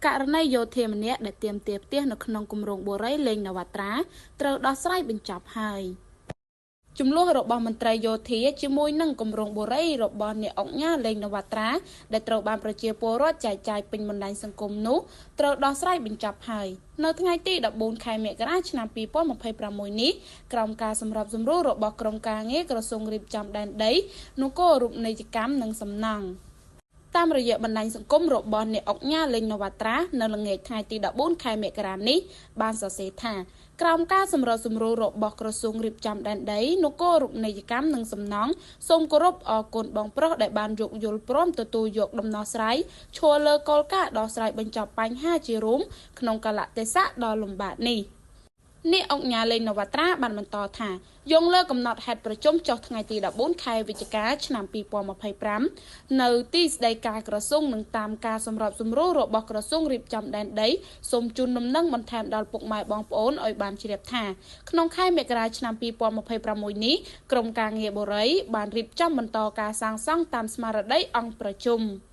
ករណីយោធាម្នាក់ដែលទាមទារផ្ទះនៅក្នុងគម្រោងបុរីលេងនវត្រាត្រូវដោះស្រាយបញ្ចប់ហើយ។ ជម្លោះរបស់មន្ត្រីយោធាជាមួយនឹងគម្រោងបុរីរបស់អ្នកឧកញ៉ាលេងនវត្រាដែលត្រូវបានប្រជាពលរដ្ឋចែកចាយពេញបណ្ដាញសង្គមនោះត្រូវដោះស្រាយបញ្ចប់ហើយនៅថ្ងៃទី14ខែមករាឆ្នាំ2026នេះក្រោមការសម្របសម្រួលរបស់ក្រុមការងារក្រសួងរៀបចំដែនដីនគររូបនីយកម្មនិងសំណង់។ តាមរយៈបណ្ដាញសង្គមរបស់អ្នកឧកញ៉ាលេងនវត្រានៅល្ងាចថ្ងៃទី14ខែមករានេះបានសរសេរថាក្រោមការសម្របសម្រួលរបស់ក្រសួងរៀបចំដែនដីនគររូបនីយកម្មនិងសំណង់សូមគោរពអរគុណបងប្រុសដែលបានយោគយល់ព្រមទទួលយកដំណោះស្រាយឈរលើគោលការណ៍ដោះស្រាយបញ្ចប់បញ្ហាជារួមក្នុងកាលៈទេសៈដ៏លំបាកនេះ។ អ្នកអង្គញាលេងនវត្រាបានបន្តថាយោងលើកំណត់ហេតុប្រជុំចុះថ្ងៃទី14ខែវិច្ឆិកាឆ្នាំ2025នៅទីស្តីការក្រសួងនិងតាមការសម្របសម្រួលរបស់ក្រសួងរៀបចំដែនដីសូមជូនដំណឹងបន្ថែមដល់ពុកម៉ែបងប្អូនឲ្យបានជ្រាបថាក្នុងខែមករាឆ្នាំ2026នេះក្រុមការងារបុរីបានរៀបចំបន្តការសាងសង់តាមស្មារតីអង្គប្រជុំ។